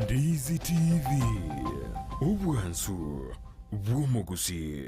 Ndizi TV, obwansu bw'omogusii.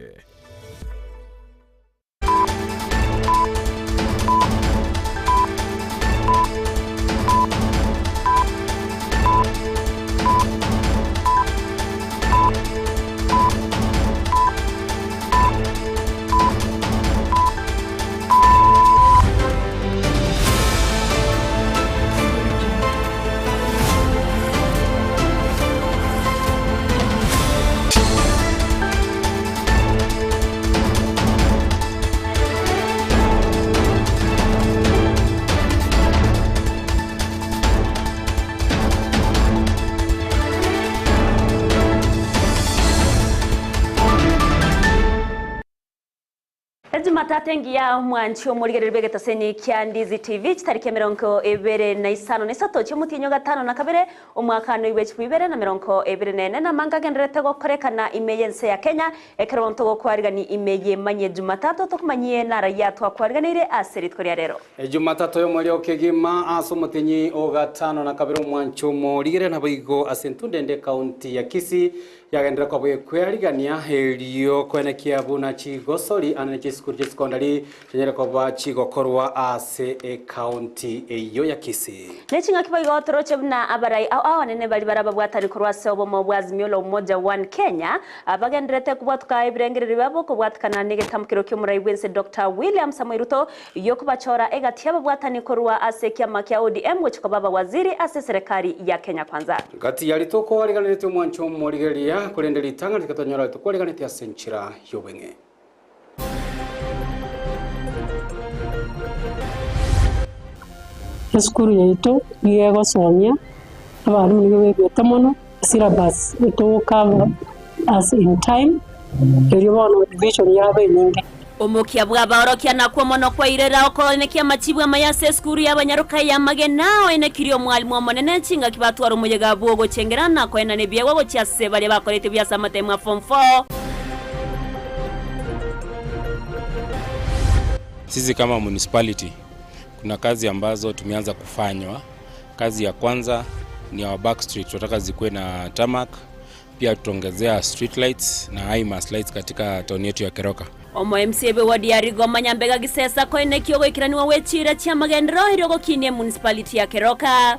Ejumatatu engiya omwanchi omorigereria bw'egetaseni kia Ndizi TV chitariki emerongo ebere na isano na isato chi'omotienyi o gatano na kabere omwaka noigwe chifu ibere na merongo ebere na ene namange agendererete gokorekana ime y'ense ya Kenya ekero bono togokwarigani ime y'emanyie Jumatatu tokomanyie naraia twakwariganeire ase rituko ria rero. Ejumatatu y'omoerio kegima ase omotienyi o gatano na kabere omwanchi omorigereria naboigo ase entunda ende ekaunti ya Kisii Yagenderera koba ekwearigania erio koenekia buna chigosori ande ne chisukuru chi'esekondari chinyare koba chigokorwa ase ekaunti eyio ya Kisii. Ne ching'aki boigo toroche buna abarai ao abanene baria bare ababwatani korwa ase obomo bwa Azimio la Umoja One Kenya bagendererete kobwatuka ebirengererio biabo kobwatikana negetamokero ki'omorai bw'ense Doctor William Samoei Ruto Y'okobachora egati y'ababwatani korwa ase ekiama kia ODM gochia koba abawaziri ase eserekari ya Kenya Kwanza. Gati ya rituko ariganeretie omwancho omorigereria, korende ritang'ani tikatonyora rituko ariganetie ase enchera y'obweng'e. Esukuru yaito nigo egosomia abalimu nigo bebuete mono, esyllabus etogocover as in time, erio bono revision yaba enyinge. Omokia bw'abaorokia nakwo mono kwairera okoenekia amachibu amaya ase esukuru y'abanyaroka y'amagena, oenekirie omwalimu omonene chingaki batwara omoyega bw'ogochengera na koenana ebiegwa gochia ase baria bakorete buya ase amatemu a form four. Sisi kama municipality kuna kazi ambazo tumeanza kufanywa. Kazi ya kwanza ni our back street, tunataka zikuwe na tarmac. Pia tutaongezea street lights na high mast lights katika town yetu ya Keroka. Omo MCA bwe ward ya Rigoma Nyambega Gisesa koenekia ogoikeranigwa gwe chiira chi'amagenderero erio gokinia emunicipality ya Keroka.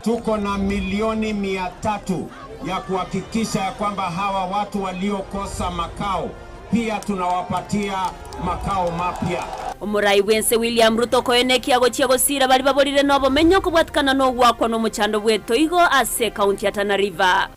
Tuko na milioni 300 ya kuhakikisha ya kwamba hawa watu waliokosa makao pia tunawapatia makao mapya. Omorai bw'ense William Ruto koenekia gochia gosiira baria baborire nobomenyo kobwatikana nogoakwa nomochando bw'etoigo ase ekaunti ya Tana River.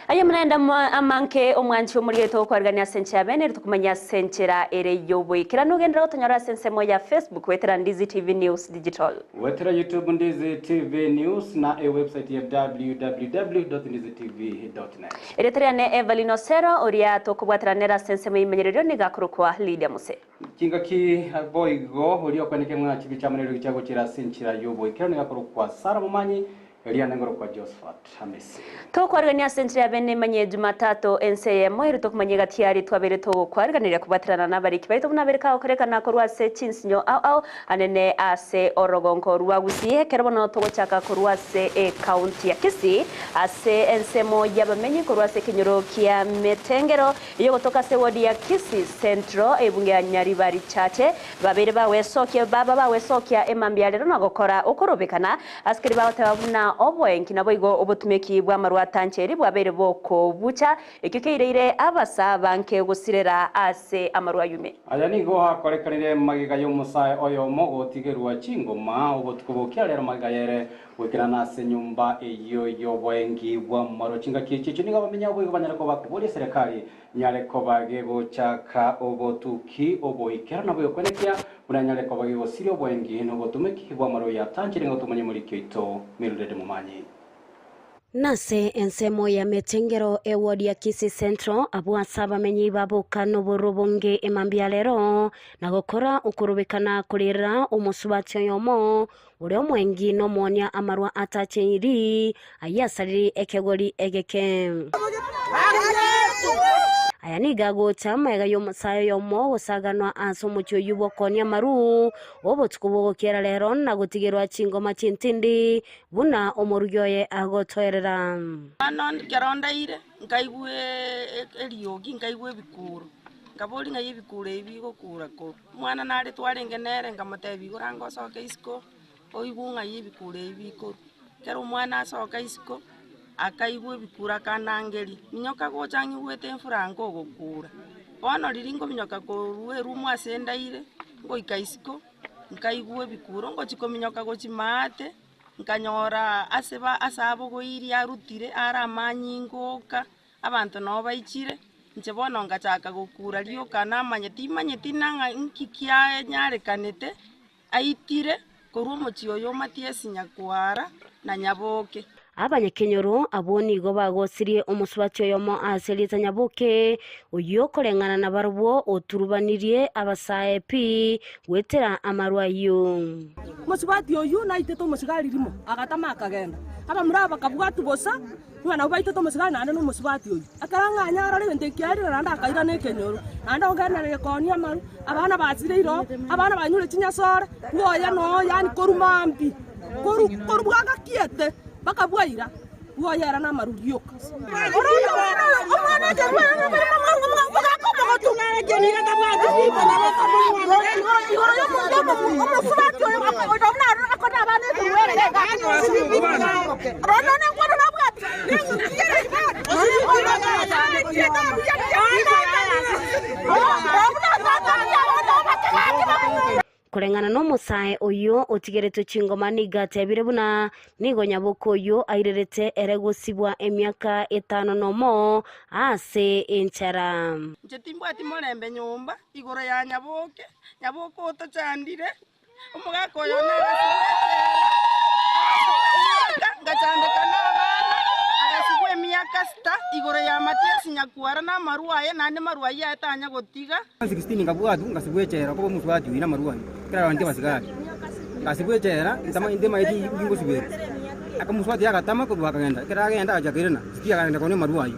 Aye muna amanke omwanchi omorigeretie ogokwarigania ase enchera ya bene, ere tokomanya ase enchera ere y'oboikeranu. Ogenderere gotonyora ase ensemo ya Facebook goetera Ndizi TV News Digital. Goetera YouTube Ndizi TV News na ewebsite ya www.ndizitv.net. Erieta riane Evelyn Osero, oria tokobwaterana nere ase ensemo y'ebimenyererio nigo akorokwa Lydia Mose. Chingaki boigo oria okweneka ng'a chibicha amo neriogi chiagochera ase enchera y'oboikeranu nigo akorokwa Sara Momanyi, Erio ane ngorokwa Josephat Hamisi. Tokwarigania ase enchera ya bene emanye Jumatatu ense eyemo ere tokomanya egati yaria twabeire togokwariganeria kobwaterana nabariki baito buna abere kagokorekana korwa ase chinsinyo ao ao anene ase orogongo rwa Gusii ekero bono togochaka korwa ase ecounty ya Kisii ase ensemo yabamenyi korwa ase ekenyoro kia Metengero eyogotoka ase eward ya Kisii Central ebunge ya Nyaribari Chache babeire bagwesokia baba bagwesokia emambia rero na gokora okorobekana Asikeri bagoteba buna oboenki naboigo obotumeki bw'amarwa atancheri bwabeire bokobucha, ekio keireire abasaa banke gosirera ase amarwa ayume. Aya nigo akorekanire magega y'omosae oyomo gotigerwa chingoma obotuko bokia rero magega y'ere goikerana ase enyomba eyio y'oboengi bw'amarwa. Chingaki echi echio nigo abamenyi abo boigo banyare koba bakoboria eserekari Nyare koba gegochaka obotuki oboikeranu bw'okwenekia, buna nyare koba gegosiria oboengi na obotomeki bw'amarwa atanchire ng'a tomanye omoriki oito Mildred Momanyi. Nase ensemo ya Metengero eward ya Kisii Central, abwo ase abamenyi baboka nobororo obonge emambia rero, na gokora okorobekana korera omosubati oyomo oria omwengi nomoonia amarwa atacheiri, ayio asariri ekegori egeke. Aya nigo agocha amaiga y'omosae oyomo ogosaganwa ase omochie oyio bw'okoonia amaru, obotuko bw'ogokiera rero na gotigerwa chingoma chintindi, buna omorugi oye agotoerera. Bono ekero ndaire, nkaigwa eriogi, nkaigwa ebikuro, nkaboria ng'ai ebikuro ebi bigokura korwa. Omwana nare twarenge nere, nkamotebia igoro ango osoke isiko, oigwe ng'ai ebikuro ebi bikorwa. Ekero omwana asoka isiko, akaigwa ebikuro akanangeria, minyoka gocha ng'igwete efura nkogokura. Bono riria nkominyoka korwa erumu ase ndaire, ngoika isiko, nkaigwa ebikuro ngochia kominyoka gochia maate, nkanyora ase ba ase abogoirie arutire are amanyinga oka, abanto nabo baichire, inche bono ngachaka gokura rioka namanyeti timanyeti nang'a nki kianyarekanete. Aitire korwa omochie oyo Matiasi nyakwara na nyaboke. Abanyakenyoro abwo nigo bagosirie omosubati oyomo ase rieta Nyaboke, oyio okoreng'ana nabarobwo oturubanirie abasae pi goetera amarwa ayio. Omosubati oyio naitete omosigari rimo, agatama akagenda. Abamura aba bakabwatwa bosa, Ng'a nabwo baitete omosigari naende nomosubati oyio. Ekero ng'a anyarore egento eki kiarire naende akairana ekenyoro, naende ogenderere koonia amaru, abana basireire oo, abana banyure chinyasore, bwoye noo yaani korwa mambia, korwa korwa bwagakiete mpaka bwaira, bwoye ere namaru rioka. Orende omwana oyo, omwana oyo omogaka omogotu, igoro y'omonto omosubati oyo buna akore abana Koreng'ana nomosae oyio otigeretwe chingoma nigo atebire buna nigo nyaboke oyio airerete ere gosibwa emiaka etano nomo ase enchara. Inche timbwati morembe nyomba igoro ya nyaboke, nyaboke otochandire. Omogaka oyo nagasibwa echela emiaka, ngachandeka nabana, agasibwa emiaka sita igoro ya Matiasi nyakwara na amarwa aye, naende marwa ayio aye tanya gotiga. 16 nkabwatwa ngasibwa echela koba omosubati oyio namarwa ayio, ekero abanto abasigari. Ngasibwa echela ntama ntemaeti ngosiberwa. Aka omosubati agatama korwa akagenda, ekero agenda agacha akairana, siti akagenda koonia amarwa ayio.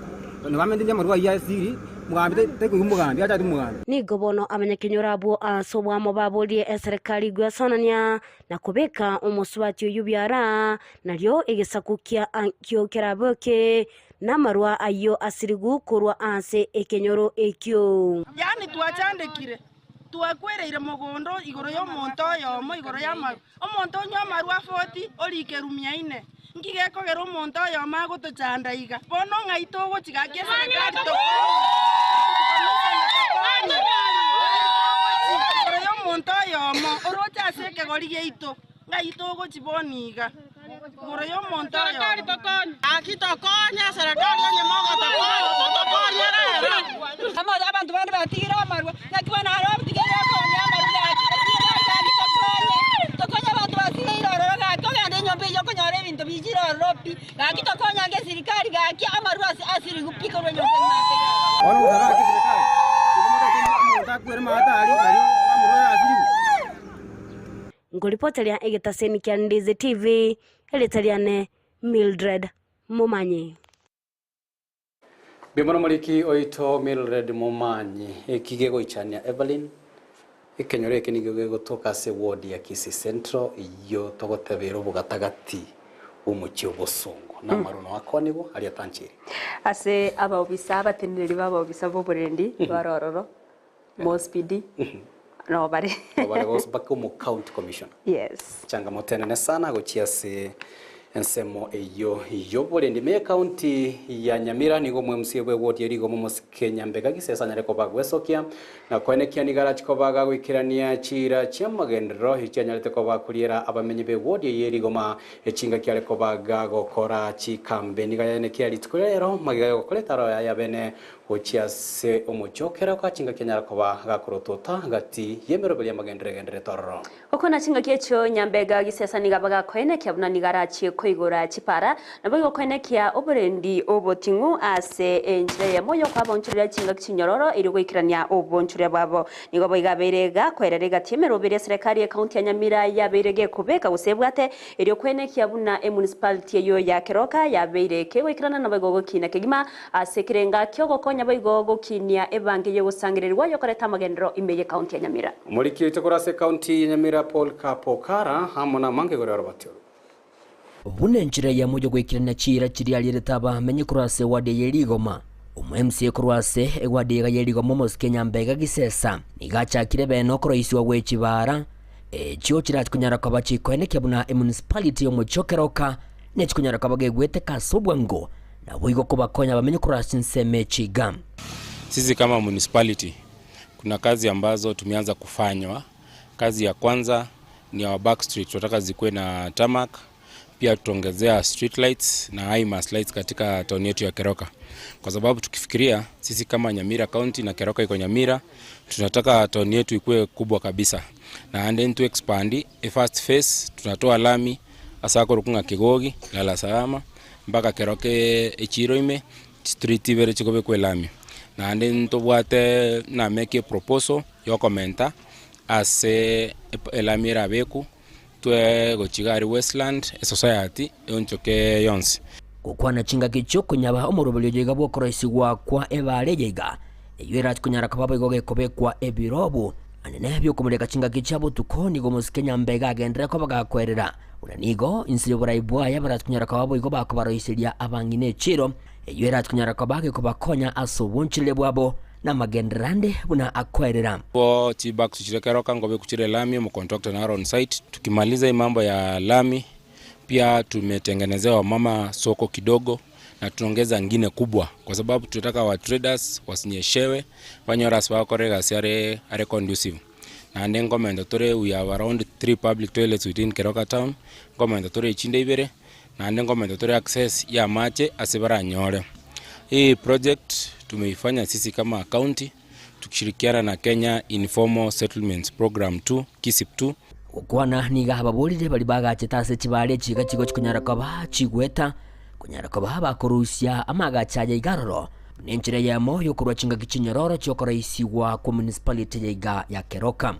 Nabamentirie amarwa ayio asiri, Mogambi tari koigwa omogambi, achate omogambi. Nigo bono abanyakenyoro abwo ase oboamo baborie eserekari gwesoanania na kobeka omosubati oyio biara, nario egesaku kia ankio keraboke, namarwa ayio asirigwe korwa ase ekenyoro ekio. Yaani twachandekire, twakwereire mogondo igoro y'omonto oyomo igoro y'amarwa. Omonto onywa amarwa afoti, orike rumia ine. Nki gekogera omonto oyomo agotochanda iga? Bono ng'ai togochia gaki eserekari tokonye? Igoro y'omonto oyomo oroche ase ekegori giaito, ng'ai togochia bono iga? Igoro y'omonto oyomo. Gaki tokonye eserekari onye mogotokonya, totokonye rero. Abanto bande batigire amarwa, naki bono aro otigeire okoonia amarwa gaki, gaki tokonye, tokonye abanto basireire ororo gaki, ogende enyomba eyio okonyora ebinto bichire ororo pi, gaki tokonye ange esirikari gaki amarwa ase asirigwe pi korwa enyomba eyio ase gaki. Bono gosaba ase eserekari, nigo motoke omonto akwere amato aria nario amorwere asirigwe. Nkoripoteria egetaseni kia Ndizi TV, erieta riane Mildred Momanyi. Mbuya omoriki oito Mildred Momanyi, eki gegoichania Evelyn, ekenyoro eke nigo gegotoka ase ward ya Kisii Central eyio togotebera obogatagati bw'omochie obosongo na amarono akonigwa aria atancheire. Ase abaobisa abateneneri b'abaobisa b'oborendi bare ororo, Mospidi, nabo bare. Nabo bare gose mpaka omo county commissioner. Yes. Changamoto enene sana gochia ase ensemo eyio y'oborendi. Ime y'ecounty ya Nyamira nigo omwMCA bw'eward ya Rigoma omosike Nyambega Gisesa anyare koba gwesokia na koenekia nigo arachi koba gagoikerania chiira chi'amagenderero echio anyarete koba koriera abamenyi b'eward eyio ye Rigoma echingaki are koba gagokora chikampeni. Nigo yaenekia rituko ria rero magega yogokora etaro yaye abene Gochia ase omochie o keroko chingaki anyare koba gakorotota gati y'emeroberi y'amagenderero egendererete ororo. Gokwana chingaki echio Nyambega Gisesa nigo abe gakoenekia buna nigo arachie koigwa. koigora chipara, naboigo koenekia oborendi oboting'u ase enchera eyemo y'okoabaonchoreria chingaki chinyororo erio goikerania obonchoreria bwabo. Nigo boigo abeire iga koerera egati y'emeroberi y'eserekari y'ekaunti ya Nyamira yabeire gekobeka gose ebwate erio koenekia buna emunicipality eyio ya Keroka yabeire kegoikerana naboigo gokina kegima ase ekerenga kiogokonya boigo gokinia ebange y'ogosangererigwa y'okoreta amagenderero ime y'ekaunti ya Nyamira. Omoriki oito korwa ase ekaunti ya Nyamira Paul Kapokara amo namange igoro y'orobatio oru. Buna enchera eyemo y'ogoikerania chiira chiria arierete abamenyi korwa ase ewadi eye rigoma. Omo-MCA korwa ase ewadi ega ye rigoma omosike Nyambega Gisesa nigo achakire bene okoroisigwa gwe chibaara echio chirachi konyara koba chikoenekia buna emunicipality y'omochie o Keroka nechikonyara koba gegweteka ase obwango naboigo kobakonya abamenyi korwa ase chinsemo echi iga. Sisi kama municipality kuna kazi ambazo tumeanza kufanywa. Kazi ya kwanza ni our back street, tunataka zikuwe na tarmac. Pia tutaongezea street lights na high mast lights katika town yetu ya Keroka, kwa sababu tukifikiria sisi kama Nyamira County na Keroka iko Nyamira, tunataka town yetu ikuwe kubwa kabisa na and then to expand a first phase tunatoa lami ase akorokwa ng'a Kigogi, Lala Salama mpaka Keroka echiro ime street ibere chikobekwa elami naende ntobwate nameke eproposal yokomenta ase elami erabekwe twe gochia iga aria Westland esociety eonchoke yonsi. Gokwana chingaki chi'okonyaba omoroberio oyo iga bw'okoroisigwa kwa ebaare eye iga, eyio erache konyara koba boigo gekobekwa ebirobu, anene bi'okomureka chingaki chia botuko, nigo omosike nyambega agenderere koba gakoerera. Buna nigo inse y'oborai bwaye barache konyara koba boigo bakobaroiseria abang'ina echiiro, eyio erache konyara koba gekobakonya ase obonchoreria bwabo namagenderero ande buna akoerera. Bo chibucks chire keroka ngobe kuchire lami omocontractor naro on site tukimaliza hii mambo ya lami pia tumetengenezea wamama soko kidogo na tunaongeza ngine kubwa kwa sababu tunataka wa traders wasinyeshewe banyore ase bagokora egasi are are conducive naende nkomenta tore we have around three public toilets within Keroka town nkomenta tore echinde ibere naende nkomenta tore access ya amache ase baranyore. Hii project tumeifanya sisi kama county tukishirikiana na Kenya Informal Settlements Program 2, KISIP 2. Gokwana nigo ababorire baria bagachete ase chibare echi iga chigo chikonyara koba chigweta, konyara koba bakorusia amagacho aya iga aroro, buna enchera eyemo yokorua chingaki chinyororo chiokoroisigwa kwa municipality ya iga ya Keroka.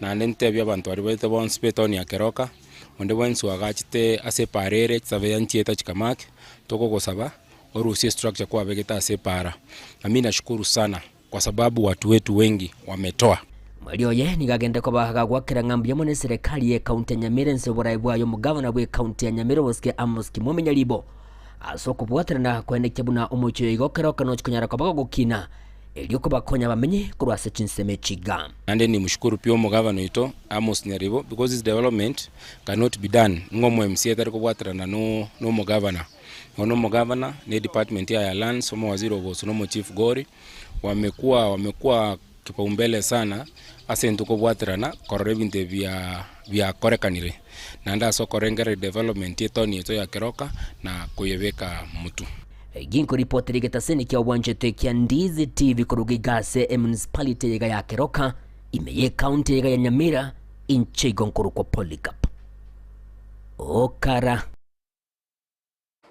Naende ntebie abanto baria baete bonsi b'etaoni ya Keroka, onde bwensi oagachete ase epaara ere chisabe nchieta chikamake, tokogosaba orusie estructure kwabegete ase epaara. Na mi nashukuru sana kwa sababu watu wetu wengi wametoa. Omweri oye nigo agende koba gagwakera ng'a mbuya mono eserekari y'ekaunti ya Nyamira ense y'oborai bwaye omogavana bw'ekaunti ya Nyamira Obosike Amos Kimwami Nyaribo ase okobwaterana koenekia buna omochie oyo igo keroka nochi konyara koba gogokina erio kobakonya abamenyi korwa ase chinsemo echi iga. Naende nimshukuru pi omogavana oito Amos Nyaribo because this development cannot be done ng'a omo MCA tari kobwaterana no omogavana. Bono omogavana ne edepartment yaye ya lands, omowaziri obosu na omochief gori wamekua wamekua kipaumbele sana ase intwe kobwaterana korora ebinto ebi bia biakorekanire naende ase okorengereria development ye etown yaito ya Keroka na koyebeka motwe. Ginkoripotera egetaseni kia obwancheto ekia Ndizi TV koruga iga ase emunicipality eyeiga ya Keroka, ime ye county eyeiga ya Nyamira, inche igo nkorokwa Polycarp Okara.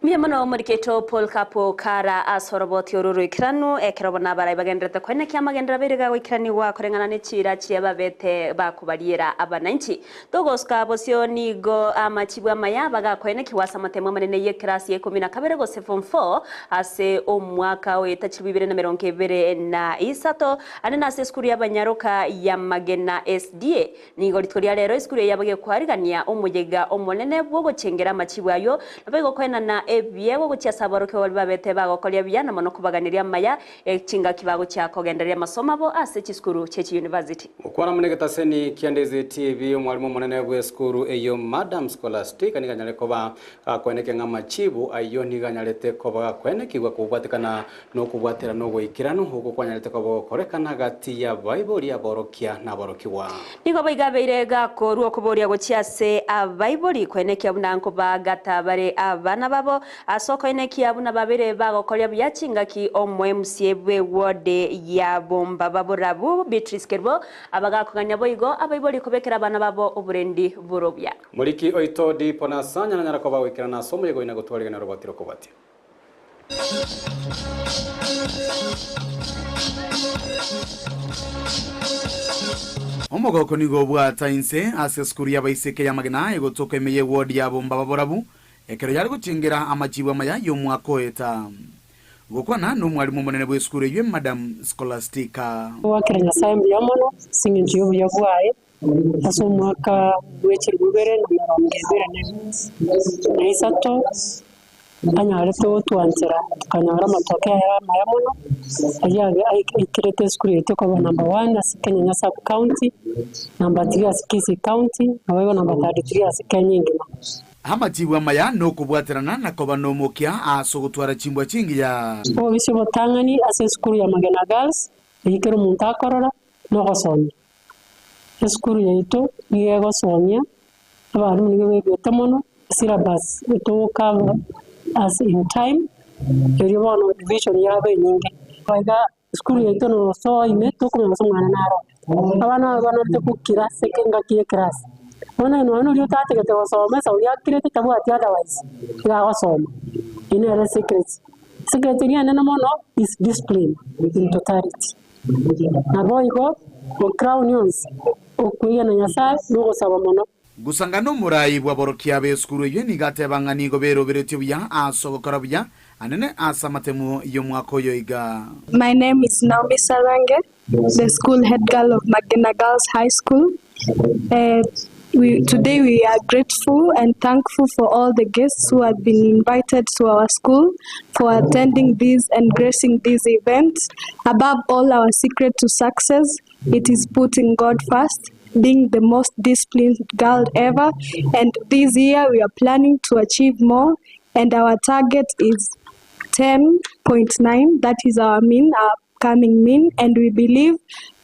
Mbuya mono omoriketo Paul Kapo Kara ase oroboti oru roikeranu, ekero bono abarai bagendererete koenekia amagenderero abeire gagoikeranigwa koreng'ana ne chiira chiria babete bakobariera abananchi. Togosuka bosio nigo amachibu amaya bagakoenekigwa ase amatemo amanene y'ekerasi ya ikomi na kabere gose form four ase omwaka o etachilibu ibere na merongo ebere na isato ande nase esukuru y'abanyaroka ya Magena SDA. Nigo rituko ria rero esukuru eye yabo gekwarigania omoyega omonene bw'ogochengera amachibu ayio, naboigo koenana ebiegwa gochia ase aborokigwa baria babete bagokoria buya na mono kobaganeria amaya e chingaki bagochia kogendereria amasomo abo ase chisukuru chie chiyunivasiti. Gokwana buna egetaseni kia Ndizi TV, omwalimu omonene bw'esukuru eyio Madam Scholastica nigo anyare koba gakoenekia ng'a amachibu ayio nigo anyarete koba gakoenekigwa kobwatekana Nokobwaterana ogoikeranu okwo kwanyarete koba gokorekana gati y'abaibori, aborokia, na aborokigwa. Nigo boigo abeire gakorua okoboria gochia ase abaibori, koenekia buna nkobagata bare abana babo. Ase okoenekia buna babere bagokoria buya chingaki omo-MCA bw'eward ya Bombaba Borabu, Beatrice Kerubo, abagakogania boigo abaibori kobekera abana babo oborendi bore obuya. Moriki oito Dipo na Sanya nanyare koba goikerana ase omoyega oino gotwarigania robatire okobwatia. Omogoko nigo obwata inse ase esukuru y'abaiseke y'amagena egotoka ime y'eward ya Bombaba Borabu ekero yare gochengera amachibu amaya y'omwaka oeta. Gokwana nomwalimu omonene bw'esukuru eyio Madam Scholastica. Goakera Nyasae mbuya mono ase engencho y'obuya bwaye ase omwaka bwe chilifu ibere na emerongo ebere na isato, anyarete gotwanchera tokanyora amatoke aye amaya mono, ayio aikerete esukuru yaito koba number one ase Kenyenya sub county, number three ase Kisii county, naboigo number 33 ase Kenya engima. Amachibu amaya nokobwaterana na koba nomokia ase ogotwara chimbwa chingiya. Obobisi obotang'ani ase esukuru ya Magena Girls, eyio kera omonto akorora, nogosomia. Esukuru yaito nigo egosomia, abalimu nigo beegete mono, syllabus etogocover as in time, erio bono revision yaba enyinge. Iga esukuru yaito nosoa ime tokomanya gose omwana naro oo. Abana aba banarete gokira ase engaki ya eclass, bono onye nonya oria otatagete gosoma esauri akirete tabwati otherwise, iga agosoma. Eyio nere secret. Secret eria enene mono is discipline in totality. Naboigo ocrown onsi okwegena Nyasae na ogosaba mono. Gusanga nomorai bw'aborokia b'esukuru eyio nigo ateba ng'a nigo beroberetie buya ase ogokora buya anene ase amatemu y'omwaka oyo iga. My name is Naomi Sarange, the school head girl of Magena Girls High School. Uh, we, today we are grateful and thankful for all the guests who have been invited to our school for attending this and gracing this event. Above all, our secret to success, it is putting God first, being the most disciplined girl ever. And this year we are planning to achieve more, and our target is 10.9. That is our mean, our upcoming mean, and we believe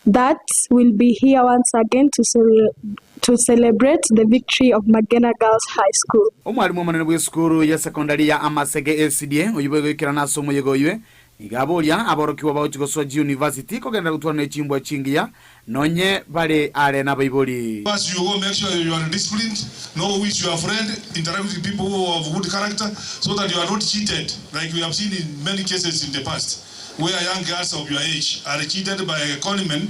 that we'll be here once again to, cele- to celebrate the victory of Magena Girls High School. Omwalimu omonene bw'esukuru ya secondary ya Amasege SDA oyio boigoikerana ase omoyega oywe, nigo aboria aborokigwa bagochia gosoa chiuniversity kogenderera gotwarana chimbwa chingiya nonye bare are nabaibori. As you go, make sure you are disciplined, know who is your friend, interact with people who have good character, so that you are not cheated, like we have seen in many cases in the past, where young girls of your age are cheated by a conman,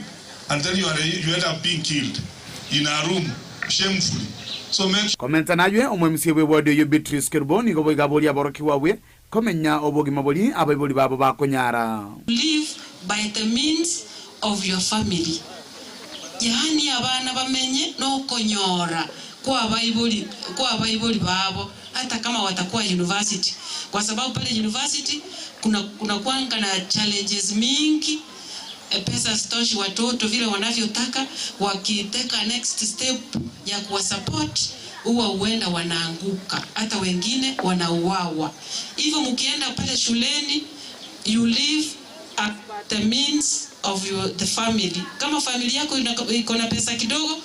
and then you, are, you end up being killed in a room, shamefully. So make Komenta naywe, omoMCA bw'eward oyio Beatrice Kerubo nigo boigo aboria aborokigwa abwe komenya obogima boria abaibori babo bakonyara. Live by the means of your family, yaani abana bamenye nokonyora kwabaibori kwabaibori babo hata kama watakuwa university, kwa sababu pale university kuna kuna kuanga na challenges mingi e, pesa hazitoshi watoto vile wanavyotaka. Wakiteka next step ya kuwasupport huwa huenda wanaanguka, hata wengine wanauawa. Hivyo mkienda pale shuleni you live at the means of your, the family. Kama familia yako iko na pesa kidogo,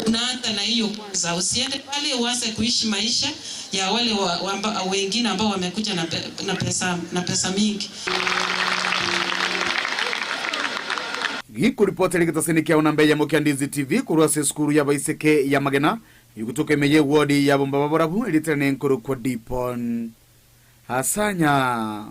unaanza na hiyo kwanza. Usiende pale uanze kuishi maisha ya wale wa, wa, amba, wengine ambao wamekuja na, pe, na pesa na pesa mingi. Gikuripotera egetaseni kiao namba eyemo kia Ndizi TV korwa ase esukuru y'abaiseke ya Magena egotoka ime y'ewodi ya Bombaba Borabu erietera nenkorokwa Dipon Asanya.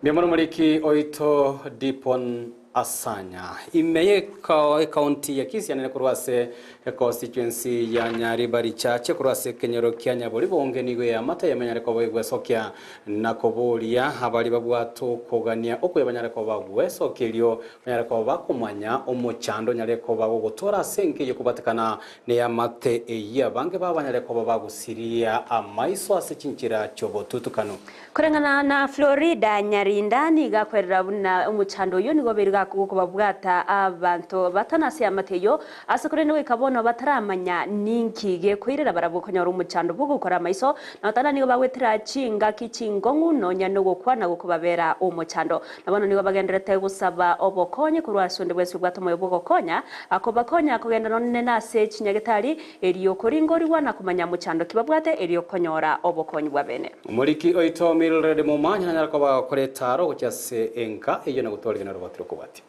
Mbuya mono omoriki oito Dipon Asanya. Ime y'Ekaunti ya Kisii anene korwa ase econstituency ya Nyaribari Chache korwa ase ekenyoro kia Nyaboribonge nigo eamate yamenyare koba egwesokia na koboria abaria babwate okogania okuya banyare koba bagwesokia erio banyare koba bakomanya omochando onyare koba gogotora ase enka eyio kobatekana neamate eyio abange babo banyare koba bagosiria amaiso ase chinchera chiobotutukanu. Koreng'ana na Florida Nyarinda nigo akwerera buna omochando oyio nigo obeire Gokobabwata abanto batano ase eamate eyio, ase korende goika bono bataramanya ninki gekoirera barabwo konyora omochando bw'ogokora amaiso, na gotana nigo bagwetera chingaki chinkong'u nonya nogokwana gokobabera omochando. Na bono nigo bagendererete gosaba obokonyi korwa ase onde bwensi obwate omoyo bw'ogokonya, akobakonya kogenda nonye nase chinyagetari, erio koringorigwa na komanya mochando ki babwate, erio konyora obokonyi bwa bene. Omoriki oito Mildred Momanyi nanyare koba agokora etaaro gochia ase enka eyio na gotwarigania oroboti rokobwatia.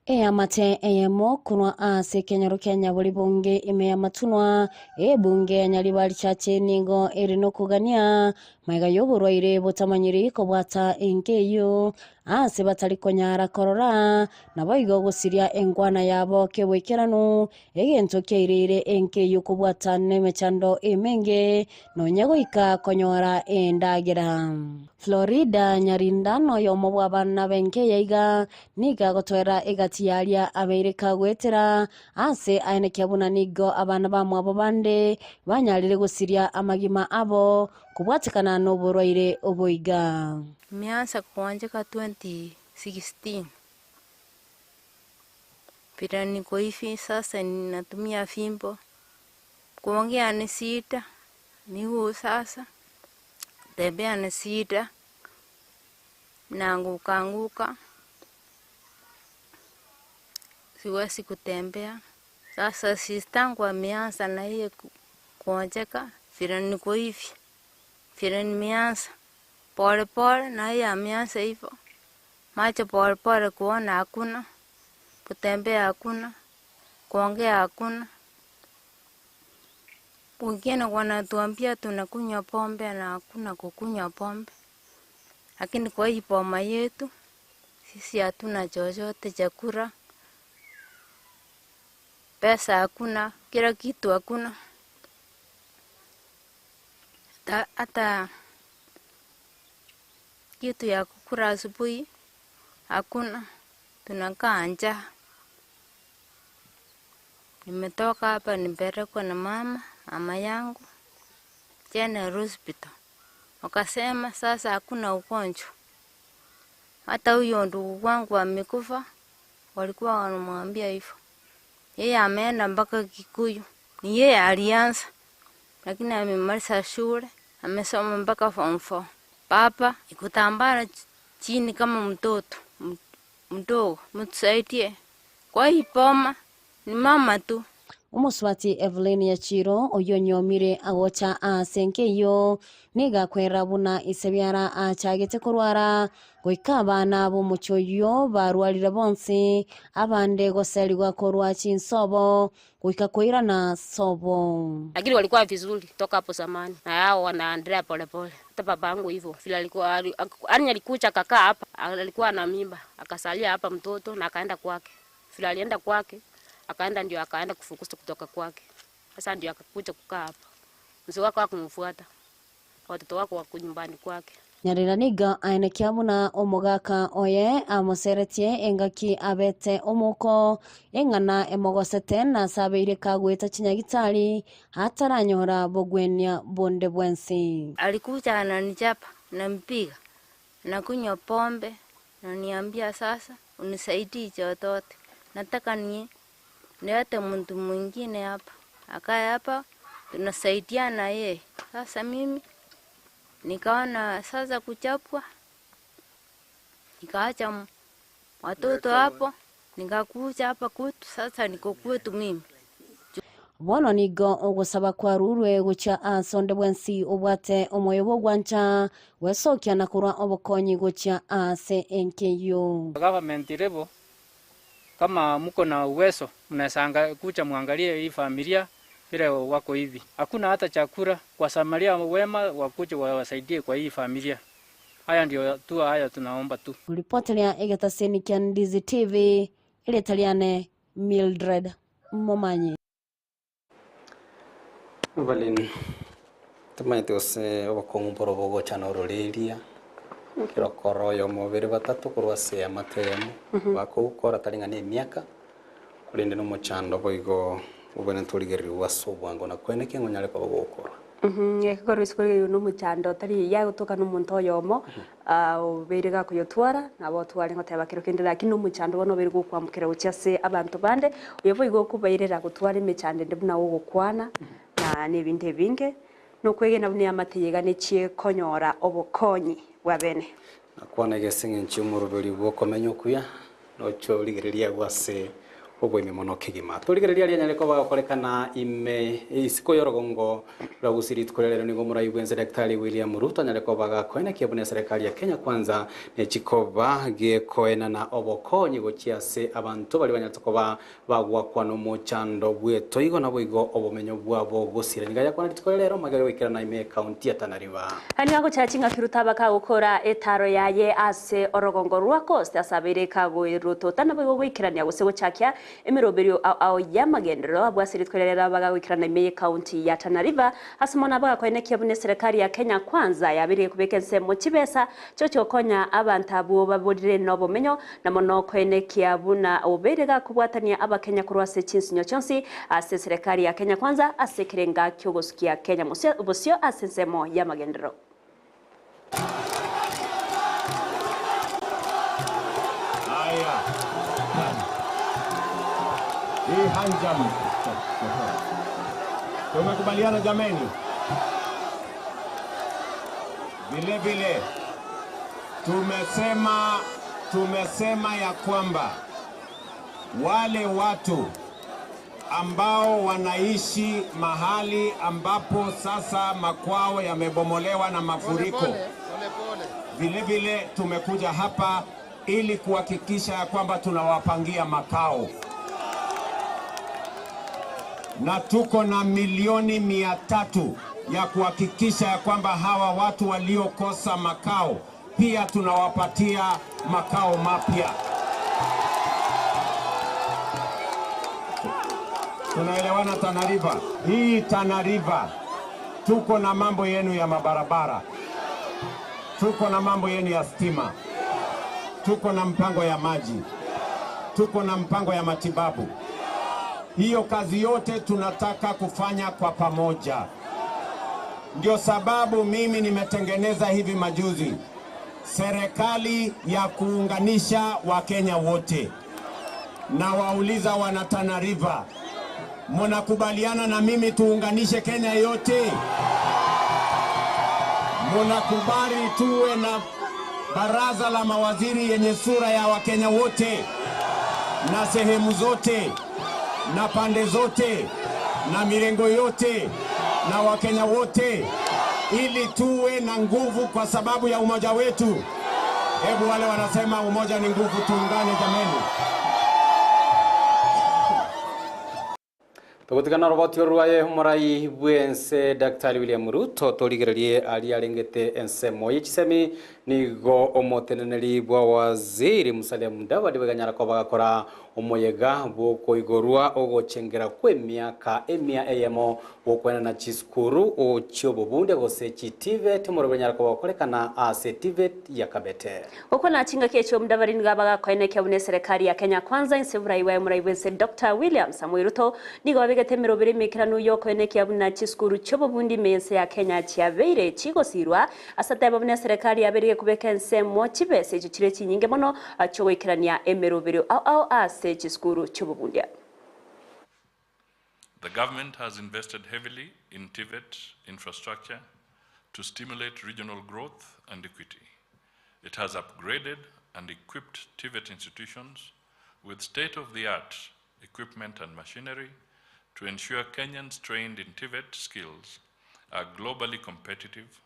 Eamate eyemo korwa ase ekenyoro kia Nyaboribonge ime y'amatunwa, ebunge ya Nyaribari Church nigo ere nokogania magega y'oborwaire botamanyiri kobwata enka eyio ase batari konyara korora, naboigo gosiria enkwana yabo keboikeranu Egento kiaireire enka eyio kobwata nemechando emenge, nonya goika konyora endagera. Florida Nyarinda noyomo bw'abana b'enka eye iga, nigo agotoera egati y'aria abeire kagoetera ase aenekia buna nigo abana bamwabo bande banyarire gosiria amagima abo kobwatekana noborwaire obo iga. Nimeanza kugonjeka 2016. Vile niko hivi sasa ninatumia fimbo, kuongea ni shida, miguu sasa, kutembea ni shida, naanguka anguka, siwezi kutembea. Sasa sistangu ameanza na yeye kugonjeka vile niko hivi, vile nimeanza pole pole na yeye ameanza hivo, macho pole pole kuona hakuna kutembea hakuna, kuongea hakuna. Wengine wanatuambia tunakunywa pombe na hakuna kukunywa pombe, lakini kwa hii boma yetu sisi hatuna chochote, chakula, pesa hakuna, kila kitu hakuna. Hata kitu ya kukula asubuhi hakuna, tunakaa njaa. Nimetoka hapa nipelekwa na mama mama yangu General Hospital, wakasema sasa hakuna ugonjwa. Hata huyo ndugu wangu amekufa, walikuwa wanamwambia hivyo. Yeye ameenda mpaka Kikuyu, ni yeye alianza, lakini amemaliza shule, amesoma mpaka form 4. Baba ikutambara chini kama mtoto mdogo, mtusaidie kwa hii boma, ni mama tu. Omosubati Evelyn Nyachiro, oyio onyomire agocha ase enka eyio, nigo akwera buna ise biara achagete korwara, goika abana b'omochie oyio barwarire bonsi, abande goserigwa korwa chinsobo goika koirana sobo. Lakini walikuwa vizuri toka hapo zamani na hao wanaendelea polepole. Hata babangu hivyo vile alikuwa yani alikuja akakaa hapa, alikuwa na mimba, akasalia hapa mtoto na akaenda kwake. Vile alienda kwake, akaenda ndio akaenda kufukuza kutoka kwake. Sasa ndio akakuja kukaa hapa. Mzee wake hakumfuata. Watoto wako wako nyumbani kwake. Nyarera nigo aenekia buna omogaka oye amoseretie engaki abete omoko, eng'ana emogosete na ase abeire kagoeta chinyagitari ataranyora bogwenia bonde bwensi. Alikuja ananichapa, nampiga, nakunywa pombe, naniambia sasa unisaidie chochote. Nataka ni nilete mtu mwingine hapa. Akae hapa tunasaidiana yeye. Sasa mimi nikaona sasa kuchapwa, nikaacha watoto hapo, nikakuja hapa kwetu. Sasa niko kwetu mimi. Bono nigo ogosaba kwarurwe gochia ase onde bwensi obwate omoyo bw'ogwancha gwesokia na korwa obokonyi gochia ase enka eyio. Government level, kama mko na uwezo mnaweza kuja muangalie hii familia vile wako hivi. Hakuna hata chakula kwa Samaria wema wakuje wawasaidie kwa hii familia. Haya ndio tu, haya tunaomba tu. Ripoti ya egetaseni kia Ndizi TV iretariane Mildred Momanyi. Evelyn, tumanyete gose obokong'u mboro bogocha na ororeria kirokoro oyo mobere batatu korwa ase amate eyemo bakogokora tari ng'a na emiaka korende na omochando boigo obwenerete origereriwa ase obwango na kweneki ng'a onyare koba gokora. Ekero isiko riria na omochando otari yagotoka na omonto oyomo, obeire gakoyotwara, nabo otware goteba kero kende lakini na omochando bono obeire gokwamokera gochia ase abanto bande, oyo boigo okobairera gotwara emechando ende buna ogokwana, na na ebinto ebinge, na okwegena buna eamate eye iga nechie konyora obokonyi bwa bene. Nakwana iga ase eng'encho y'omoroberi bw'okomenya okuya, Noche origererie agwo ase oboime mono kegima. Torigererie aria anyare koba agokorekana ime isiko y'orogongo rwa Gusii rituko ria rero nigo omorai bw'ense Daktari William Ruto anyare koba agakoenekia buna eserekari ya Kenya Kwanza nechikoba gekoenana obokonyi gochia ase abanto baria banyarete koba bagwakwa nomochando bw'etoigo naboigo obomenyo bwabo gosira. Nigo ayakwana rituko ria rero magega goikerana ime y'ekaunti ya Tana River. Nigo agochaya ching'aki Ruto aba kagokora etaaro yaye ase orogongo rwa Coast ase abeire kagoirotota naboigo goikerania gose gochakia emeroberio ao ao y'amagenderero abwo ase rituko riria rero bagagoikerana ime y'ekaunti ya Tana River ase mono abagakoenekia buna eserekari ya Kenya Kwanza yabeire gekobeka ensemo chibesa chiochi gokonya abanto abwo baborire nobomenyo Na mono koenekia buna obeire gakobwatania Abakenya korwa ase chinsinyo chionsi ase eserekari ya Kenya Kwanza ase ekerenga ki'ogosukia Kenya bosio ase ensemo y'amagenderero. Haya, hii hanjam tumekubaliana jameni. Vile vile tumesema tumesema ya kwamba wale watu ambao wanaishi mahali ambapo sasa makwao yamebomolewa na mafuriko, vile vile tumekuja hapa ili kuhakikisha ya kwamba tunawapangia makao na tuko na milioni 300 ya kuhakikisha ya kwamba hawa watu waliokosa makao pia tunawapatia makao mapya. Tunaelewana Tana River? Hii Tana River tuko na mambo yenu ya mabarabara, tuko na mambo yenu ya stima, tuko na mpango ya maji, tuko na mpango ya matibabu. Hiyo kazi yote tunataka kufanya kwa pamoja. Ndio sababu mimi nimetengeneza hivi majuzi serikali ya kuunganisha Wakenya wote, na wauliza wana Tana River, munakubaliana na mimi tuunganishe Kenya yote? Munakubali tuwe na baraza la mawaziri yenye sura ya Wakenya wote na sehemu zote na pande zote na mirengo yote na Wakenya wote, ili tuwe na nguvu kwa sababu ya umoja wetu. Hebu wale wanasema umoja ni nguvu, tuungane jameni. Togotigana oroboti orwaye omorai bwense Daktari William Ruto torigererie aria arengete ensemo ye chisemi nigo omoteneneri bwa waziri Musalia Mudavadi bweganyara koba gakora omoyega bwokoigorwa ogochengera kwa emiaka emia eyemo gokwenana chisukuru ochiobobunde gose chiTVET omoro bwenyara koba gokorekana ase TVET ya Kabete. Okwo nachingaki ekio Mudavadi nigo abagakoenekia buna eserekari ya Kenya Kwanza inse oborai bwaye omorai bwense Dr. William Samoei Ruto nigo babegete emerobere emekeranu yokoenekia buna chisukuru chiobobundi ime ense ya Kenya chiabeire chigosirwa ase ateba buna eserekari yabeire gekobeka ensemo chibesa echio chire chinyinge mono chiogoikerania emerobere ao ao ase chisukuru chiobobundia. The government has invested heavily in TVET infrastructure to stimulate regional growth and equity. It has upgraded and equipped TVET institutions with state-of-the-art equipment and machinery to ensure Kenyans trained in TVET skills are globally competitive.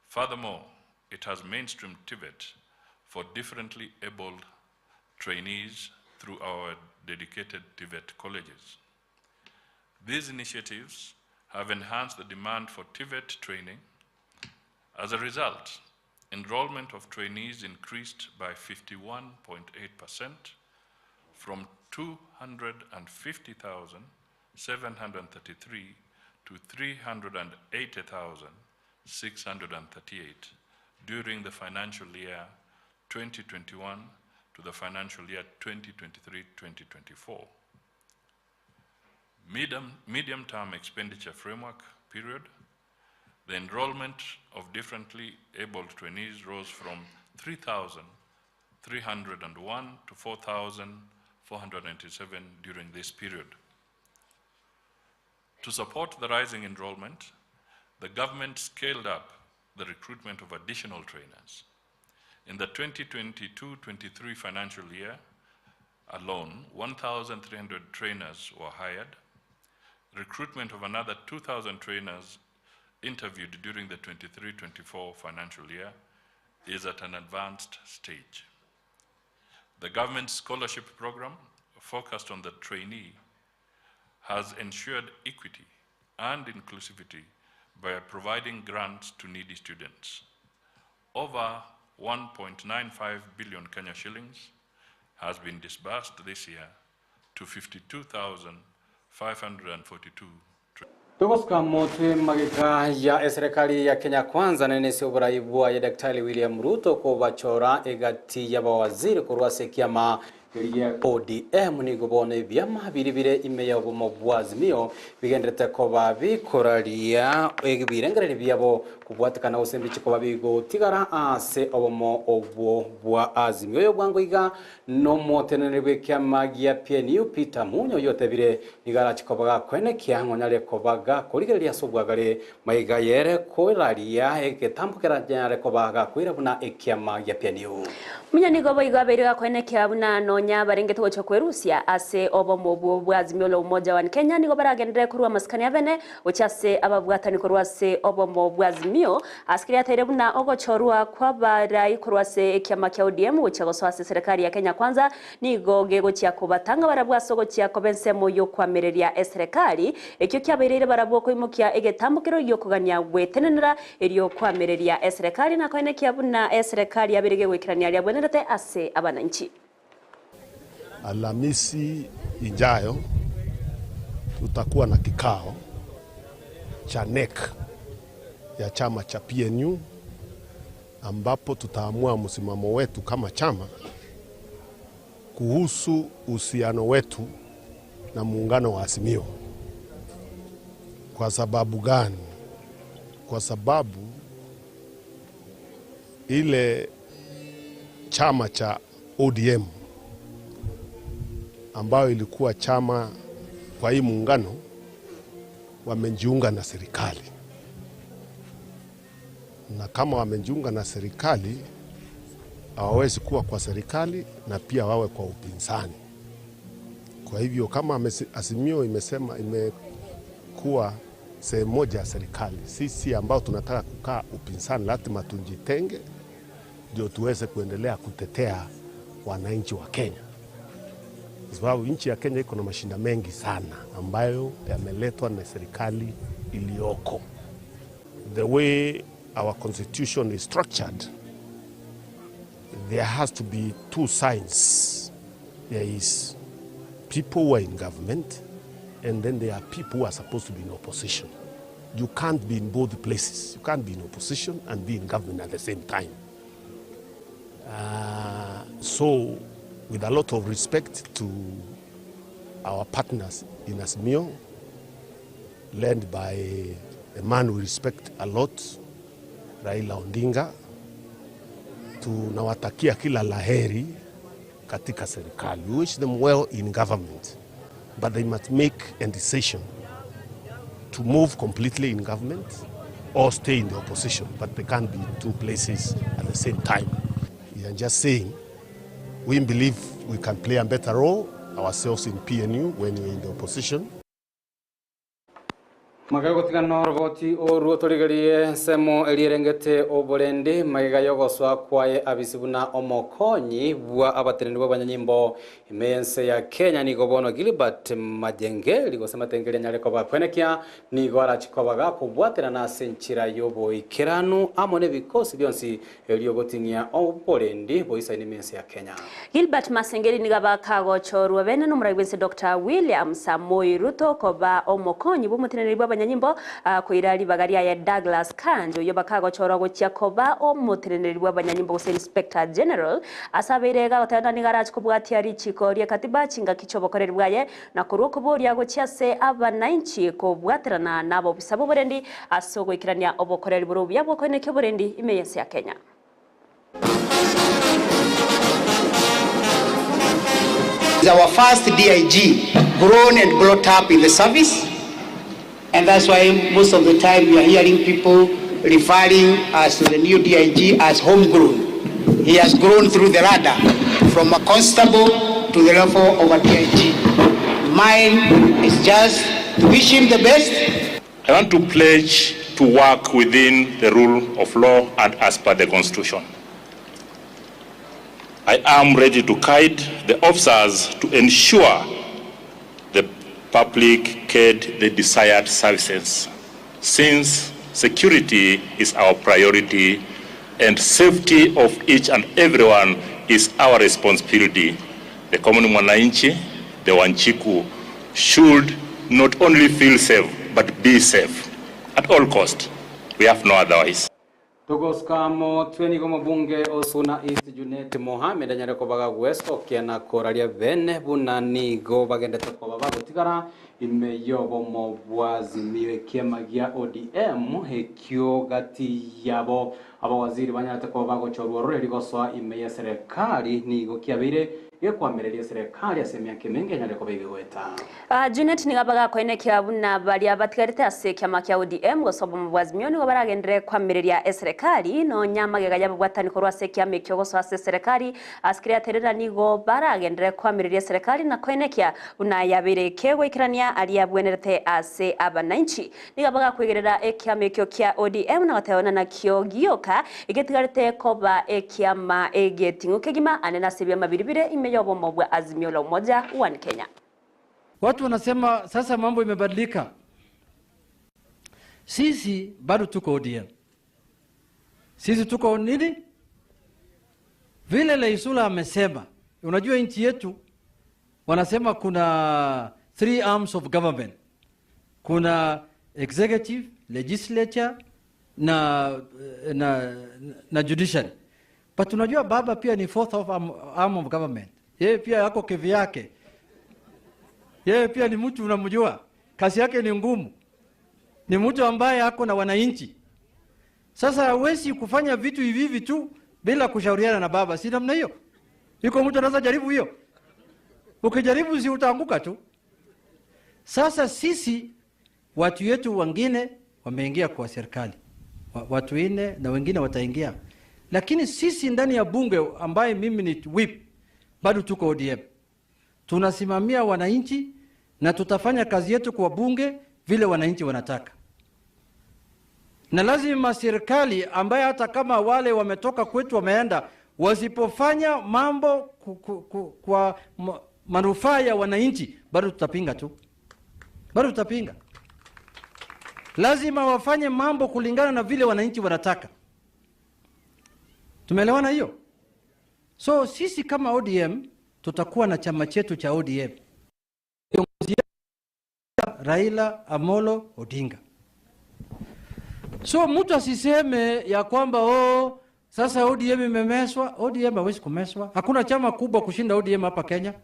Furthermore, it has mainstreamed TVET for differently abled trainees through our dedicated TVET colleges. These initiatives have enhanced the demand for TVET training. As a result, enrollment of trainees increased by 51.8% from 250,733 to 380,638 during the financial year 2021 to the financial year 2023-2024. Medium-term expenditure framework period The enrollment of differently abled trainees rose from 3,301 to 4,497 during this period. To support the rising enrollment, the government scaled up the recruitment of additional trainers. In the 2022-23 financial year alone, 1,300 trainers were hired. Recruitment of another 2,000 trainers interviewed during the 23-24 financial year is at an advanced stage. The government scholarship program, focused on the trainee, has ensured equity and inclusivity by providing grants to needy students. Over 1.95 billion Kenya shillings has been disbursed this year to 52,542. Tugosuka motwe magika ya serikali ya Kenya Kwanza nenesi oburai bwa ya Daktari William Ruto kobachora egati ya bawaziri korwa kiama ya ODM nigo bona ebiama biri bire ime ya obomo bwa Azimio bigenderete koba bikoraria ebirengereri biabo kubwatikana gose mbichi koba bigotigara ase obomo obwo bwa Azimio. Oyo bwango iga nomoteneneri bwa ekiama gia PNU Peter Munyo yotebire nigarachi koba gakwenekia ng'onyare koba gakorigereria ase obwagare maiga yere koraria egetambukera nyare koba gakwira buna ekiama gia PNU. Munyo nigo boigo abeire gakwenekia buna nonya barengete gocha kwerusia ase obomo obwo bwa Azimio la Umoja wa Kenya nigo baragendere korwa masikani abene gocha ase ababwatani korwa ase obomo bwa Azimio asikiri ateire buna ogochorwa kwa barai korwa ase ekiama kia ODM gocha gosoa ase serikali ya Kenya Kwanza nigo gegochia kobatanga barabwo ase ogochia koba ensemo yokwamireria eserikali ekio kiabereire barabwo koimokia egetambukero giokogania gwetenenera erio kwamireria eserikali na koenekia buna eserikali yaberege gwikirania aria bwenerete ase abananchi. Alhamisi ijayo tutakuwa na kikao cha NEC ya chama cha PNU ambapo tutaamua msimamo wetu kama chama kuhusu uhusiano wetu na muungano wa Azimio. Kwa sababu gani? Kwa sababu ile chama cha ODM ambayo ilikuwa chama kwa hii muungano wamejiunga na serikali, na kama wamejiunga na serikali hawawezi kuwa kwa serikali na pia wawe kwa upinzani. Kwa hivyo kama Azimio imesema imekuwa sehemu moja ya serikali, sisi ambao tunataka kukaa upinzani lazima tujitenge ndio tuweze kuendelea kutetea wananchi wa Kenya, kwa sababu nchi ya Kenya iko na mashinda mengi sana ambayo yameletwa na serikali iliyoko. The way our constitution is structured, there has to be two sides. There is people who are in government, and then there are people who are supposed to be in opposition. You can't be in both places. You can't be in opposition and be in government at the same time. So, with a lot of respect to our partners in Azimio, led by a man we respect a lot, Raila Odinga, tunawatakia kila laheri katika serikali. We wish them well in government, but they must make a decision to move completely in government or stay in the opposition, but they can't be in two places at the same time. We are just saying we believe we can play a better role ourselves in PNU when we're in the opposition. Magagotigana roboti oruo torigerie nsemo erierengete oborendi magega yogoswa kwaye abisibuna omokonyi bwa abateneni bw'abanyanyimbo imense ya Kenya nigo bono Gilbert Majengeli gose matengeri nyareko bakwenekia nigo arachikobaga kubwaterana ase enchira y'oboikeranu amo n'ebikosi bionsi eriogoting'ia oborendi boisaini imense ya Kenya. Gilbert Masengeli niga bakagochorwa bene n'omuragwense Dr. William Samoei Ruto koba omokonyi bw'omoteneneri bw'abanyanyimbo bw'abanyanyimbo koira ribaga riaye Douglas Kanja oyio bakagochorwa gochia koba omoteneneri bw'abanyanyimbo gose Inspector General ase abeire gagoteba ng'a nigo arache kobwatia richiko ri'ekatiba chingaki chi'obokoreri bwaye na korwa okoboria gochia ase abanainchi kobwaterana nabobisa b'oborendi ase ogoikerania obokoreri bore obuya bw'okoenekia oborendi ime y'ense ya Kenya. Is our first DIG grown and brought up in the service and that's why most of the time we are hearing people referring as to the new DIG as homegrown. He has grown through the ladder from a constable to the level of a DIG. Mine is just to wish him the best. I want to pledge to work within the rule of law and as per the Constitution. I am ready to guide the officers to ensure the public get the desired services, since security is our priority and safety of each and everyone is our responsibility. The common mwananchi, the Wanjiku, should not only feel safe, but be safe at all cost. We have no otherwise. Togosuka motwe nigo omobunge o Suna East Junet Mohamed anyare koba gagwesokia na koraria bene buna nigo bagendete koba bagotigara ime y'obomo bwa Azimio ekiama gia ODM ekio gati yabo abawaziri banyarete koba bagochorwa ororeri gosoa ime y'eserekari nigo kiabeire gekwamereria eserekari ase emiaka emenge enyare koba egegoeta. Junet nigo bagakoenekia buna baria batigarete ase ekiama kia ODM gose obomo bwa Azimio nigo baragenderere kwamereria eserekari nonya amagega y'ababwatani korwa ase ekiama ekio gosoa ase eserekari ase keria yaterera nigo baragenderere kwamereria eserekari na koenekia buna yabeire kegoikerania aria abwenerete ase abanainchi. Nigo bagakwegerera ekiama ekio kia ODM na goteba buna nakio gioka egetigarete koba ekiama egeting'u kegima ande nase ebiama biria bire ime y'obomo bwa Azimio la Umoja One Kenya. Watu wanasema sasa mambo imebadilika. Sisi bado tuko ODM. Sisi tuko nini? Vile Leisula amesema, unajua nchi yetu wanasema kuna three arms of government. Kuna executive, legislature na, na, na judiciary. But unajua baba pia ni fourth of arm, arm of government. Yeye pia yako kivyake. Yeye pia ni mtu unamjua, kazi yake ni ngumu, ni mtu ambaye ako na wananchi. Sasa hawezi kufanya vitu hivi hivi tu bila kushauriana na baba, si namna hiyo? Yuko mtu anaweza jaribu hiyo? Ukijaribu si utaanguka tu. Sasa sisi watu wetu wengine wameingia kwa serikali, watu ine na wengine wataingia, lakini sisi ndani ya bunge ambaye mimi ni whip, bado tuko ODM tunasimamia wananchi na tutafanya kazi yetu kwa bunge vile wananchi wanataka, na lazima serikali ambaye hata kama wale wametoka kwetu wameenda, wasipofanya mambo ku, ku, ku, kwa manufaa ya wananchi, bado tutapinga tu, bado tutapinga. Lazima wafanye mambo kulingana na vile wananchi wanataka. Tumeelewana hiyo? So sisi kama ODM tutakuwa na chama chetu cha ODM, kiongozi Raila Amolo Odinga. So mtu asiseme ya kwamba oh, sasa ODM imemeswa. ODM hawezi kumeswa. Hakuna chama kubwa kushinda ODM hapa Kenya.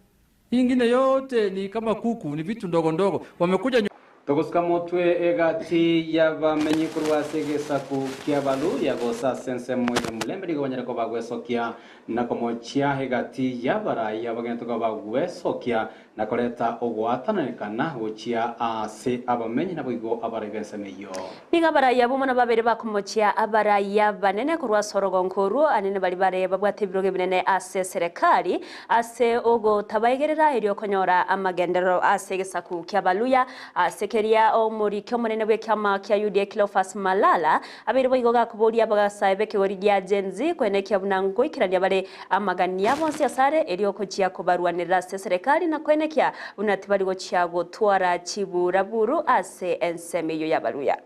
Hii ingine yote ni kama kuku, ni vitu ndogo ndogo. Wamekuja Togosuka motwe egati y'abamenyi korwa ase egesaku kia Abaluya gosa ase ensemo ya Mulembe nigo banyare koba bagwesokia na komochia egati y'abaraya bagente koba bagwesokia na koreta ogwatananekana gochia ase abamenyi naboigo abarai b'ensemo eyio. Nigo abaraya bomo babere bakomochia abaraya banene korwa ase orogongo orwo anene bari bare babwate ebirogo ebinene ase eserekari ase ogotabaigerera erio okonyora amagenderero ase egesaku kia Abaluya ase keria omoriki omonene bw'ekiama kia UDA Cleophas Malala abeire boigo gakoboria abagasae b'ekegori gia Gen Z koenekia buna ngoikerania bare amagania bonsi asare erio okochia kobarwanera ase eserekari na koenekia buna tibari gochia gotwara chiburaburu ase ensemo eyio y'Abaluya.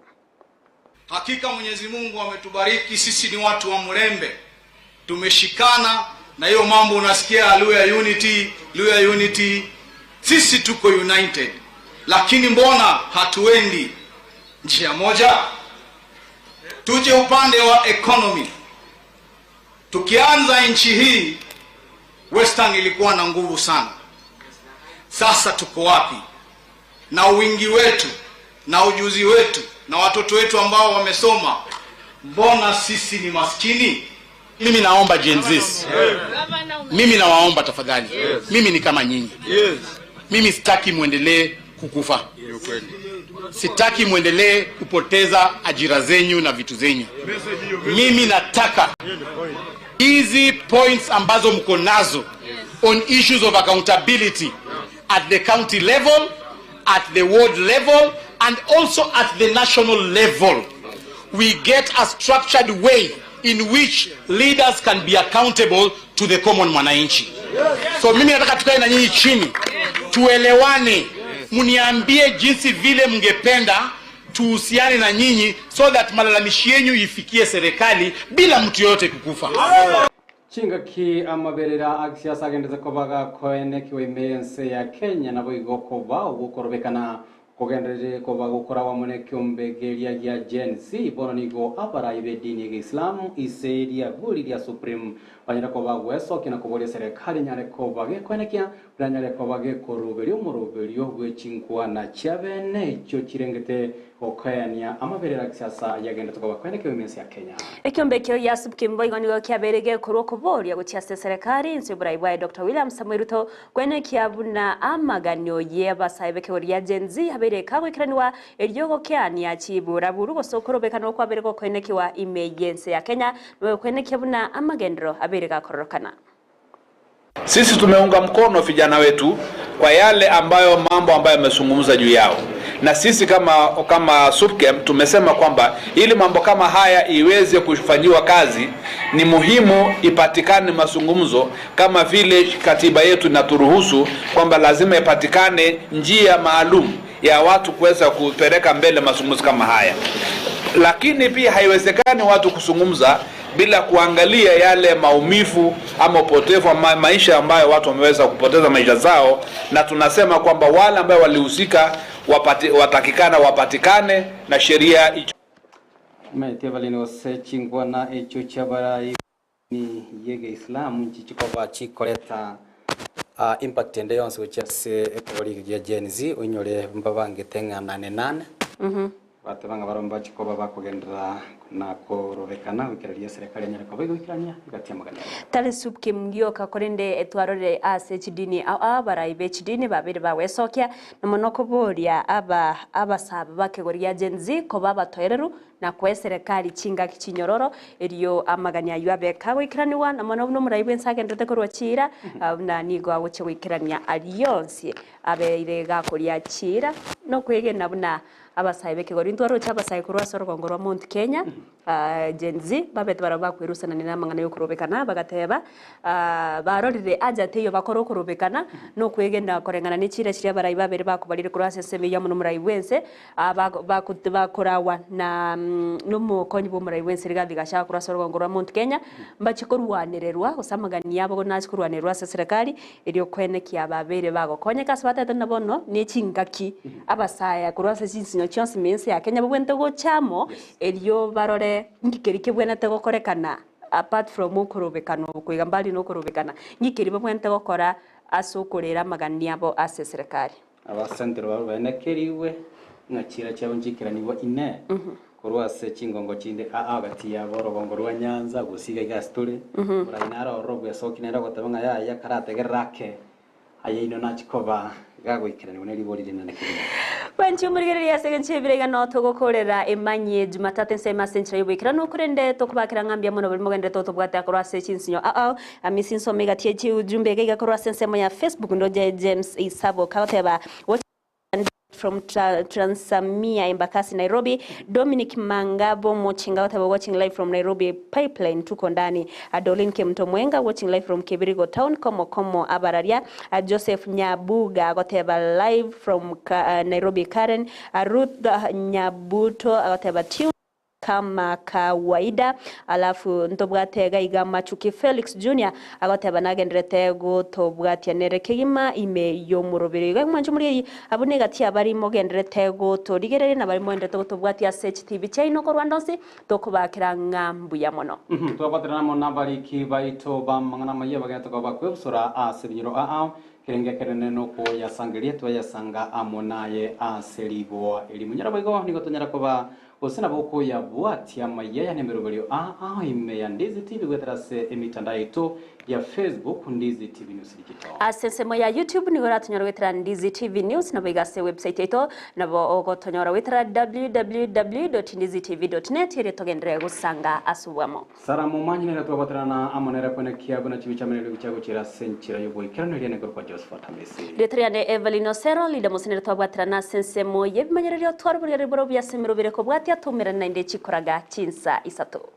Hakika Mwenyezi Mungu ametubariki sisi, ni watu wa Mlembe, tumeshikana na hiyo mambo unasikia Luya Unity, Luya Unity, sisi tuko united, lakini mbona hatuendi? Njia moja. Tuje upande wa economy. Tukianza nchi hii Western ilikuwa na nguvu sana. Sasa tuko wapi? Na wingi wetu na ujuzi wetu na watoto wetu ambao wamesoma, mbona sisi ni maskini? Mimi naomba Gen Zs. Mimi nawaomba tafadhali. Mimi ni kama nyinyi. Mimi sitaki muendelee kukufa. Sitaki muendelee kupoteza ajira zenyu na vitu zenyu. Mimi nataka hizi points ambazo mko nazo on issues of accountability at the county level, at the ward level and also at the national level. We get a structured way in which leaders can be accountable to the common mwananchi. So mimi nataka tukae na nyinyi chini tuelewane, mniambie jinsi vile mngependa tuhusiane na nyinyi so that malalamishi yenyu ifikie serikali bila mtu yoyote kukufa. Chingaki amaberera agisiasa agendete kobaga koenekiwa ime ense ya Kenya nabo igo koba ogokorobekana kogenderere koba gokora wamwe kiombe geria gia Gen Z bono nigo abarai be dini ya Islamu ise ria buri ria Supreme banyara koba gwesokia na koboria serikali nyare koba gekoenekia buna nyare koba gekoruberia omoroberio bwe chinkwana chia bene echio chirengete gokoenia amaberera agisiasa yagendete koba koenekiwa ime ense ya Kenya. Ekiombe kio ya Subkim boigo nigo kiabeire gekorwo koboria gochia ase serikali inse oborai bwaye Dr. William Samoei Ruto kwenekia buna amaganio ye abasae b'ekegori gia Gen Z abeire kagoikeraniwa erio gokeania chiburaburu gose okorobekana okwabeire gokoenekiwa ime y'ense ya Kenya kwenekia buna amagendero abeire gakororokana. Sisi tumeunga mkono vijana wetu kwa yale ambayo mambo ambayo yamezungumza juu yao, na sisi kama kama SUPKEM tumesema kwamba ili mambo kama haya iweze kufanyiwa kazi ni muhimu ipatikane mazungumzo, kama vile katiba yetu inaturuhusu kwamba lazima ipatikane njia maalum ya watu kuweza kupeleka mbele mazungumzo kama haya, lakini pia haiwezekani watu kuzungumza bila kuangalia yale maumivu ama upotevu wa maisha ambayo watu wameweza kupoteza maisha zao, na tunasema kwamba wale ambao walihusika watakikana wapatikane na sheria icho. Maete balini gose chingwana echo chiabarai ni yege Islamu nchichikoba chikoreta impact ende yonse gochia ase ekegori eke gia Gen Z oinyore mbabangete ng'a nane nane batebanga baromba chikoba bakogendera na korobekana goikereria serikali enyare koba igoikerania igatia magana. Tari Subkim gioka korende etwarore ase chidini ao abarai be chidini babere bawesokia na mono koboria aba abasaba bakegori gia Gen Z koba abatoereru na kwe serikali chingaki chinyororo erio amagania ayu abe kagoikeraniwa na mono buna omorai bwense agenderete korwa chira buna nigo agochia goikerania arionsi abeire gakoria chira nokwegena buna abasae bekegori ntwaroche abasae korwa ase orogongo rwa Mount Kenya Gen Z babete barabwo bakwerusanania na amang'ana ya okorobekana bagateba barorire aja teiyo bakore okorobekana nokwegena koreng'ana na echira chiria abarai babere bakobarire korwa ase ensemo eywo amo na omorai bwense bakorawa na na omokonyi bwa omorai bwense Rigathi Gachagua korwa ase orogongo rwa Mount Kenya mbache korwanererwa gose amagani yabo nache korwanererwa ase serikali erio kwenekia babere bagokonyeka ase batete na bono na echingaki abasaya korwa ase chinsinyo chionsi ime ense ya Kenya babwenerete gochamo erio barore ngikeri kebwenerete gokorekana apart from okorobekana okoiga mbali na okorobekana ngikeri babwenerete gokora ase okorera amagani abo ase serikali. Abasentero babo baenekeriwe ng'a chira chiabo nchikeraniwa ine korwa ase chingongo chinde agati yabo orogongo rwa Nyanza gosiga iga ase tore orai naro ororo bwesoki nere ogoteba ng'a yaya karategerera ake aye ino nachikoba gagoikeraniwa na eribori rinene kegima. Bwanchi omorigereria ase egento ebire iga no togokorera emanyie Jumatatu ensemo ase enchera y'oboikeranu korende tokobakera ng'a mbuya mono bori mogenderete otobwate akorwa ase chinsinyo ao ao amisi nsome egati ya chiujumbe iga iga korwa ase ensemo ya Facebook ndoche James Isabo kagoteba from Transamia Embakasi Nairobi. Dominic Mangabo Mochinga Otabo watching live from Nairobi Pipeline tuko ndani. Adolin Kemto Mwenga watching live from Kibirigo Town Komo Komo Abararia. Joseph Nyabuga agoteba live from Nairobi Karen. Ruth Nyabuto agoteba tune Kama kawaida. Alafu ntobwate iga iga Machuki Felix Junior agoteba nagenderete gotobwatia nere kegima ime y'omoroberi oyo. Iga mwanche omorigereria abwo negati abari mogenderete gotorigereria na bari mogenderete gotobwatia ase chitibi chiaino korwa ande onsi tokobakera ng'a mbuya mono. Twabwaterana amo nabariki baito b'amang'ana amayia bagente koba bakwebusura ase ebinyoro aa, kerenge ekenene nokoyasangereria twayasanga amo naye ase riboa erimo. Nyora boigo nigo tonyara koba Gose nabo okoyabwatia amayia aya nemeroberio aa ao ime ya Ndizi TV goetera ase emitandao yaito ya Facebook Ndizi TV News Digital. Ase ensemo ya YouTube nigo oratonyore goetera Ndizi TV News nabo iga ase website yaito nabo ogotonyora goetera www.ndizitv.net erio togenderere gosanga ase obwamo. Sara momanyi nere twabaterana amo nere kwenekia buna chibi chiamenerwe chia gochiera ase enchera y'oboikeranu eria nekorokwa Josephat Hamisi. Rieta riane Evelyn Osero, Linda Mose nere twabwaterana ase ensemo y'ebimanyererio tware oborigereri bore obuya ase emerobere kobwatia toumerane naende chikoraga chinsa isato.